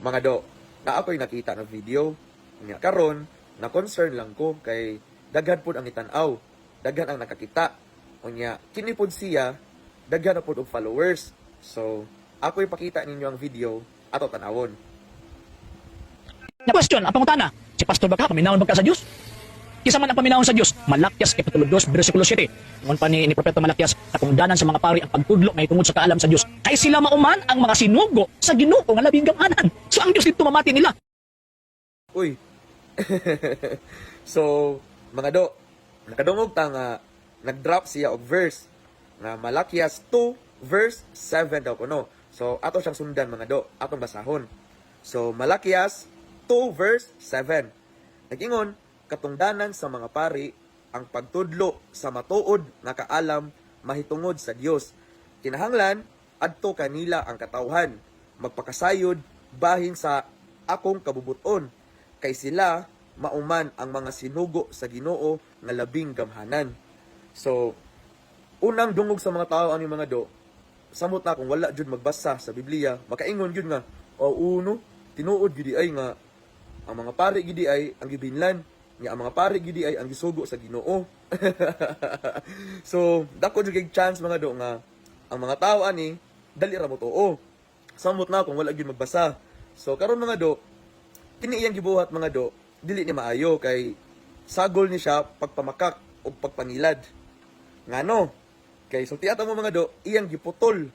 Mga do, naa ko'y nakita na video. Nya karon, na concern lang ko kay daghan pud ang itan-aw, daghan ang nakakita. Unya, kini pud siya, daghan na pud og followers. So, ako ipakita ninyo ang video ato tan-awon. Na question, ang pangutana, si Pastor ba ka, paminawon ba ka sa Dios? Kinsa man ang paminawon sa Dios? Malakias Kapitulo 2, versikulo 7. Ingon pa ni Propeta Malakias, katungdanan sa mga pari ang pagtudlo mahitungod sa kaalam sa Dios. Kay sila mauman ang mga sinugo sa Ginoo nga labing gamhanan. So ang Dios dito mamati nila. Uy. So, mga do, nakadungog ta nga nag-drop siya og verse nga Malakias 2 verse 7 daw kuno. So, ato siyang sundan, mga do, atong basahon. So, Malakias 2 verse 7. Nag-ingon, katungdanan sa mga pari ang pagtudlo sa matuod nga kaalam mahitungod sa Dios. Kinahanglan adto kanila ang katawhan magpakasayod bahin sa akong kabubuton kay sila mauman ang mga sinugo sa Ginoo nga labing gamhanan. So, unang dungog sa mga tao ani, mga do, samot na kung wala jud magbasa sa Biblia, makaingon jud nga, "Oh, uno, tinuod gyud ay nga ang mga pari gyud ay ang gibinlan, nga ang mga pari gyud ay ang gisugo sa Ginoo." So, dako jud kay chance, mga do, nga ang mga tao ani dali ra mo tuo. Samot na kung wala gyud magbasa. So, karon, mga do, kini iyang gibuhat, mga do, dili ni maayo kay sagol ni siya pagpamakak o pagpangilad. Ngano? Kay sulti ato mo, mga do, iyang giputol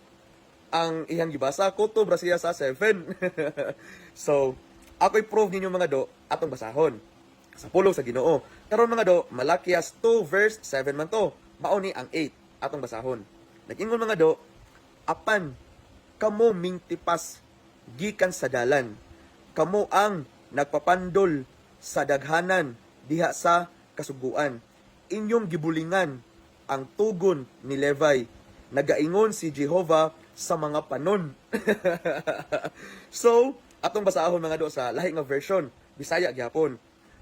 ang iyang gibasa, kutob ra siya sa 7. So, ako'y proof ninyo, mga do, atong basahon sa pulong sa Ginoo. Karon, mga do, Malakias 2 verse 7 man to. Mao ni ang 8, atong basahon. Nag-ingon, mga do, "Apan kamo mingtipas gikan sa dalan. Kamo ang nagpapandol sa daghanan diha sa kasuguan. Inyong gibulingan ang tugon ni Levi. Nagaingon si Jehova sa mga panon." So, atong basahon, mga do, sa lahi nga version, Bisaya gyapon.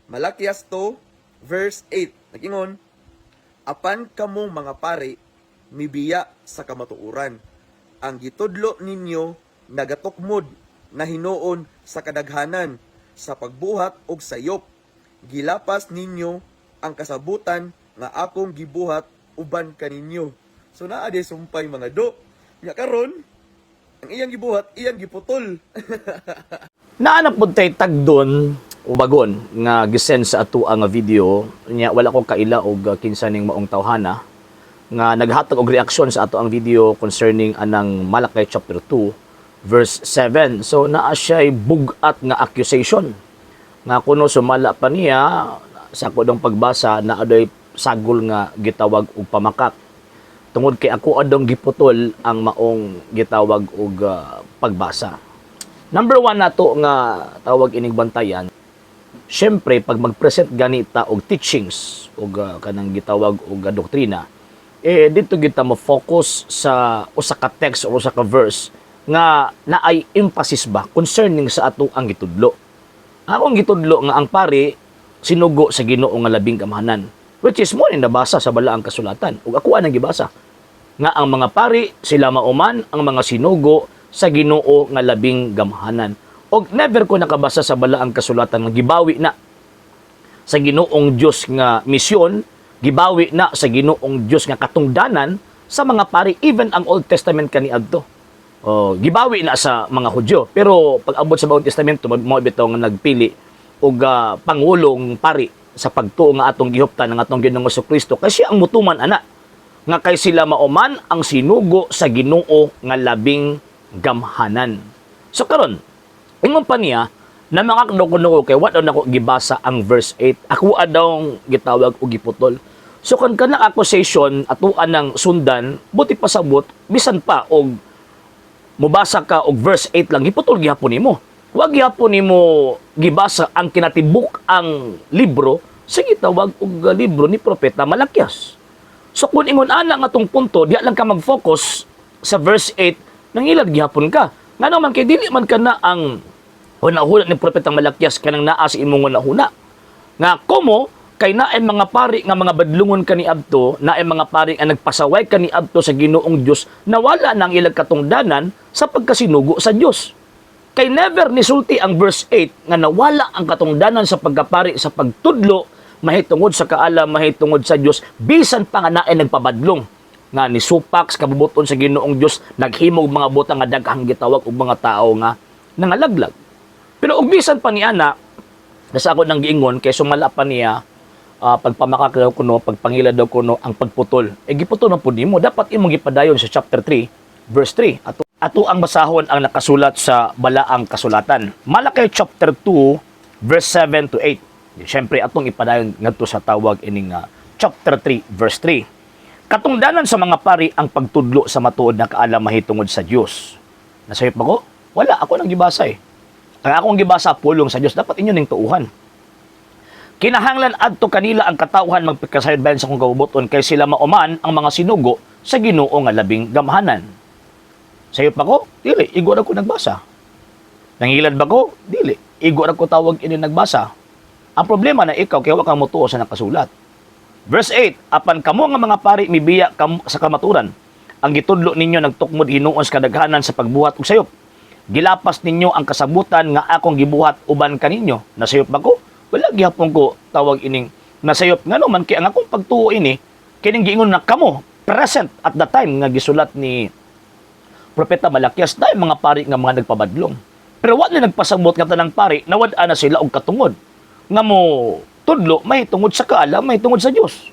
Malakias 2 verse 8. Nag-ingon, "Apan kamo mga pari mibiya sa kamatuoran. Ang gitudlo ninyo nagatukmod na hinuon sa kadaghanan sa pagbuhat og sayop. Gilapas ninyo ang kasabutan nga akong gibuhat uban kaninyo." So naa di sumpay, mga do. Nya karon ang iyang gibuhat, iyang giputol. Naa na pud tay tagdon o bagon nga gisend sa ato nga video nya. Wala ko kaila og kinsa ning maong tawhana nga naghatag og reaksyon sa ato ang video concerning anang Malachi chapter 2 verse 7. So naa siya bug-at nga accusation nga kuno sumala pa niya sa akong pagbasa na adoy sagol nga gitawag og pamakak tungod kay ako adong giputol ang maong gitawag og pagbasa. Number one nato nga tawag ining bantayan, syempre pag mag-present ganita og teachings og kanang gitawag og doktrina, eh dito kita mo focus sa usa ka text or usa ka verse nga naay emphasis ba concerning sa ato ang gitudlo. Akong gitudlo nga ang pari sinugo sa Ginoo nga labing gamhanan, which is mo ni nabasa sa balaang kasulatan ug ako anang gibasa nga ang mga pari sila mauman ang mga sinugo sa Ginoo nga labing gamhanan. Og never ko nakabasa sa balaang kasulatan nga gibawi na sa Ginoong Dios nga misyon, gibawi na sa Ginoong Dios nga katungdanan sa mga pari, even ang Old Testament kaniadto. Oh, gibawi na sa mga Hudyo. Pero pag abot sa Bagong Testamento, mao bitaw nga nagpili og pangulong pari sa pagtuo nga atong gihuptan ng atong Ginoong Kristo kasi ang mutuman ana nga kay sila mauman ang sinugo sa Ginoo nga labing gamhanan. So karon, ingon pa niya na mga kuno kay wa daw nako gibasa ang verse 8. Ako daw gitawag og giputol. So kan kanang accusation atuan ng sundan, buti pasabot bisan pa og mubasa ka og verse 8 lang, giputol gihapon nimo. Wa gihapon nimo gibasa ang kinatibuk ang libro sa gitawag og libro ni Propeta Malakias. So kung ingon ana nga tong punto, diha lang ka mag-focus sa verse 8, nangilad gihapon ka. Ngano man kay dili man ka na ang hunahuna ni Propeta Malakias kanang naa sa imong hunahuna. Nga komo kay naay mga pari nga mga badlungon kaniadto, naay mga pari nga nagpasaway kaniadto sa Ginoong Dios na wala nang ilang katungdanan sa pagkasinugo sa Dios. Kay never nisulti ang verse 8 nga nawala ang katungdanan sa pagkapari sa pagtudlo mahitungod sa kaalam, mahitungod sa Dios, bisan pa nga naay nagpabadlong nga nisupak sa kabubuton sa Ginoong Dios, naghimog mga butang nga daghang gitawag og mga tao nga nangalaglag. Pero og bisan pa ni ana, nasa ako nang giingon kay sumala pa niya, pagpamakak daw kuno, pagpangila daw kuno ang pagputol. E giputol man pud nimo, dapat imong gipadayon sa chapter 3 verse 3. Ato ang basahon ang nakasulat sa balaang kasulatan. Malakay chapter 2 verse 7 to 8. Siyempre atong ipadayon ngadto sa tawag ining chapter 3 verse 3. Katungdanan sa mga pari ang pagtudlo sa matuod na kaalam mahitungod sa Dios. Nasayop ba ko? Wala, ako nang gibasa eh. Ang akong gibasa pulong sa Dios, dapat inyo ning tuuhan. Kinahanglan adto kanila ang katawhan magpikasayod bayan sa kong kabubuton kay sila mauman ang mga sinugo sa Ginoo nga labing gamhanan. Sayop ba ko? Dili, igo ra ko nagbasa. Nangilad ba ko? Dili, igo ra ko tawag ini nagbasa. Ang problema na ikaw kay wa kang motuo sa nakasulat. Verse 8, apan kamo nga mga pari mibiya sa kamaturan. Ang gitudlo ninyo nagtukmod hinuon sa kadaghanan sa pagbuhat og sayop. Gilapas ninyo ang kasabutan nga akong gibuhat uban kaninyo. Nasayop ba ko? Wala gihapon ko tawag ining nasayop, ngano man kay ang akong pagtuo ini kining giingon na kamo present at the time nga gisulat ni Propeta Malakias dahil mga pari nga mga nagpabadlong. Pero wa ni nagpasabot nga tanang pari nawad na sila og katungod nga mo tudlo may tungod sa kaalam, may tungod sa Dios.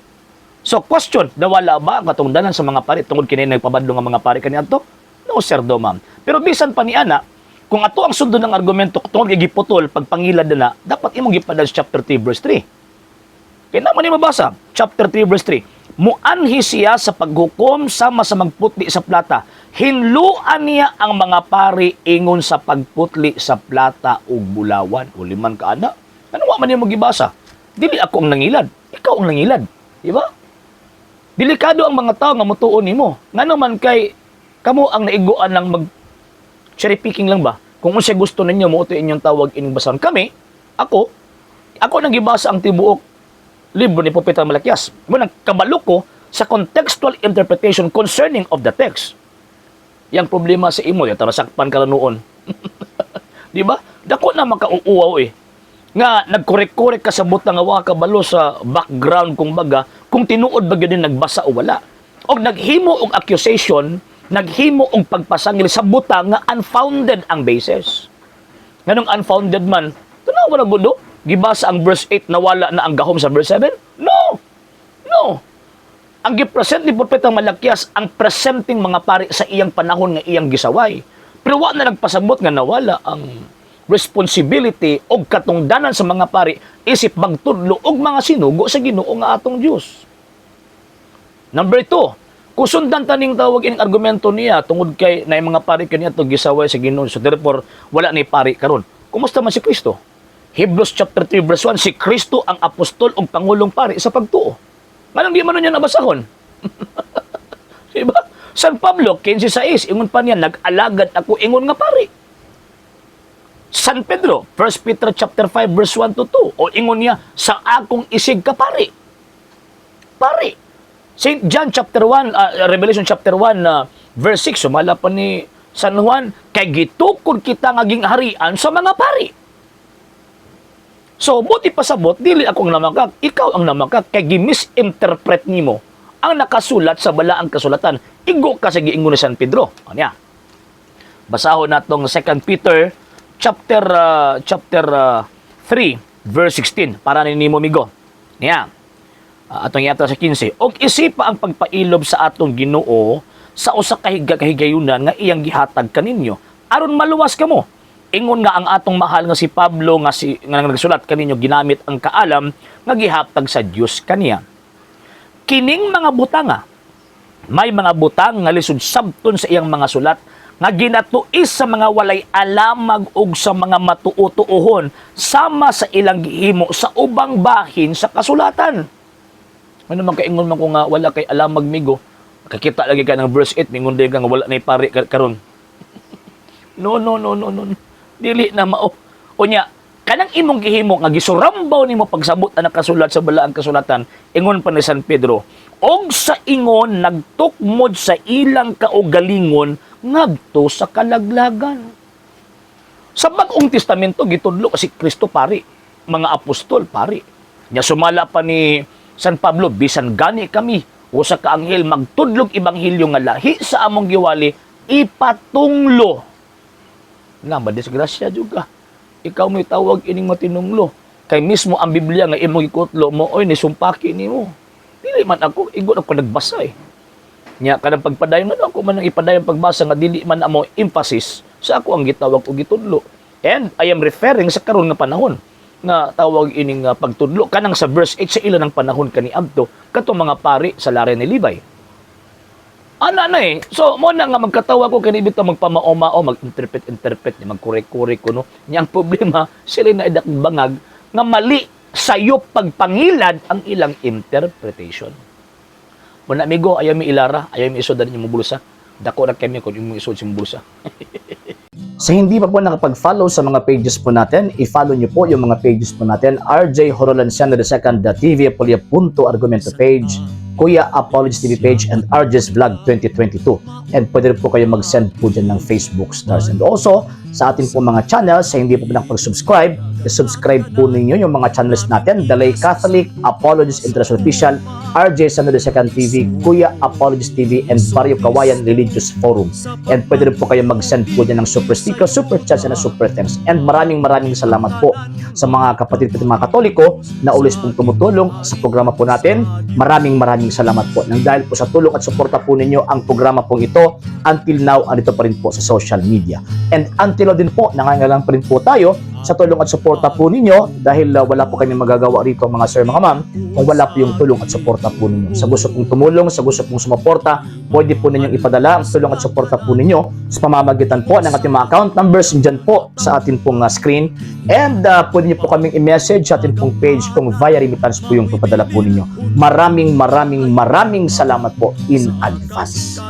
So question, nawala ba ang katungdanan sa mga pari tungod kini nagpabadlong nga mga pari kaniadto? No sir do ma'am. Pero bisan pa ni ana, kung ato ang sundon ng argumento tungod kay giputol pagpangilad na, dapat imong gipadal sa chapter 3 verse 3. Kaya naman ni mabasa, chapter 3 verse 3. Muanhi siya sa paghukom sama sa magputli sa plata. Hinluan niya ang mga pari ingon sa pagputli sa plata ug bulawan. Uliman ka ana. Ano wa man nimo gibasa? Dili ako ang nangilad, ikaw ang nangilad. Di ba? Delikado ang mga tao nga motuo nimo. Ngano man kay kamo ang naiguan lang mag cherry picking lang ba? Kung unsay gusto ninyo mo inyong tawag inyong basahan. Kami, ako, ako nang gibasa ang tibuok libro ni Propeta Malakias. Mo nang kabalo ko sa contextual interpretation concerning of the text. Yang problema sa imo, ya tarasakpan ka lang noon. Di ba? Dako na makauuaw eh. Nga nagkorek-korek ka sa butang nga wa ka kabalo sa background kung baga, kung tinuod ba gyud ni nagbasa o wala. Og naghimo og accusation, naghimo og pagpasangil sa butang nga unfounded ang basis. Nganong unfounded man, tanawa na gudo, gibasa ang verse 8, nawala na ang gahom sa verse 7? No! No! Ang gipresent ni Propeta Malakias ang presenting mga pari sa iyang panahon nga iyang gisaway. Pero wa na nagpasabot nga nawala ang responsibility og katungdanan sa mga pari isip magtudlo og mga sinugo sa Ginoo nga atong Dios. Number 2, kung sundan taning tawag ining argumento niya tungod kay na mga pari kaniya to gisaway sa Ginoo, so therefore wala ni pari karon. Kumusta man si Kristo? Hebrews chapter 3 verse 1, si Kristo ang apostol ug pangulong pari sa pagtuo. Nganong di man niya nabasahon? Diba? San Pablo 15:6, ingon pa niya, nag-alagad ako ingon nga pari. San Pedro, 1 Peter chapter 5 verse 1 to 2, o ingon niya sa akong isig ka pari. Pari. St. John chapter 1, Revelation chapter 1 verse 6, sumala pa ni San Juan, kay gitukod kita nga gingharian sa mga pari. So, buti pasabot, dili ako ang namakak, ikaw ang namakak, kay gi-misinterpret nimo ang nakasulat sa balaang kasulatan. Igo ka sa giingon ni San Pedro. Ano niya? Basahon natong 2 Peter chapter 3 verse 16 para ni nimo migo. Niya. Atong yata sa 15. Og isipa ang pagpailob sa atong Ginoo sa usa ka kahigayunan nga iyang gihatag kaninyo aron maluwas kamo. Ingon nga ang atong mahal nga si Pablo nga nagsulat kaninyo ginamit ang kaalam nga gihatag sa Dios kaniya. Kining mga butanga, may mga butang nga lisod sabton sa iyang mga sulat nga ginatuis sa mga walay alamag ug sa mga matuo-tuohon sama sa ilang gihimo sa ubang bahin sa kasulatan. Ano man kaingon man ko nga wala kay alamag migo, kakita lagi ka ng verse 8, mingon ka nga wala nay pari karon. No, no, no, no, no. Dili na mao. Unya, kanang imong gihimo nga gisurambaw nimo pagsabot ang nakasulat sa balaang kasulatan, ingon pa ni San Pedro, og sa ingon nagtukmod sa ilang kaugalingon ngadto sa kalaglagan. Sa Bagong Testamento gitudlo kasi Kristo pari, mga apostol pari. Nya sumala pa ni San Pablo, bisan gani kami usa ka anghel magtudlog ebanghelyo nga lahi sa among giwali, ipatunglo na madisgrasya juga. Ikaw mo'y tawag ining matinunglo. Kay mismo ang Biblia nga imong gikutlo mo, oy nisumpaki nimo. Dili man ako, igo ako nagbasa eh. Nya kanang pagpadayon man ako man ang ipadayon pagbasa nga dili man amo emphasis sa ako ang gitawag og gitudlo. And I am referring sa karon nga panahon nga tawag ining pagtudlo kanang sa verse 8 sa ila ng panahon kaniadto katong mga pari sa lahi ni Levi. Ana na eh. So, mo na nga magkatawa ko kani bitaw magpamao-mao, mag-interpret interpret, ni magkorek-korek ko no. Nya ang problema sila na idak bangag nga mali sayo pagpangilad ang ilang interpretation. Muna amigo, ayaw mi ilara, ayaw mi isod mo bulsa. Dako ra kami kung imong isod sa imong bulsa. Sa hindi pa po nakapag-follow sa mga pages po natin, i-follow nyo po yung mga pages po natin. RJ Horolanciano II, The TV Apolia Punto Argumento page, Kuya Apologies TV page, and RJ's Vlog 2022. And pwede rin po kayo mag-send po dyan ng Facebook stars. And also, sa atin po mga channels, sa hindi po nakapag-subscribe, i-subscribe po ninyo yung mga channels natin. Dalay Catholic, Apologies International Official, RJ Sano II TV, Kuya Apologies TV, and Barrio Kawayan Religious Forum. And pwede rin po kayo mag-send po dyan ng super sticker, super chats, and super thanks. And maraming maraming salamat po sa mga kapatid po mga Katoliko na always pong tumutulong sa programa po natin. Maraming maraming salamat po. Nang dahil po sa tulong at suporta po ninyo ang programa pong ito, until now, andito pa rin po sa social media. And until now din po, nangangailangan pa rin po tayo sa tulong at suporta po ninyo dahil wala po kami magagawa rito, mga sir, mga ma'am, kung wala po yung tulong at suporta po ninyo. Sa gusto pong tumulong, sa gusto pong sumuporta, pwede po ninyong ipadala ang tulong at suporta po ninyo sa pamamagitan po ng ating mga account numbers dyan po sa ating pong screen. And pwede niyo po kaming i-message sa ating pong page kung via remittance po yung papadala po ninyo. Maraming maraming maraming salamat po in advance.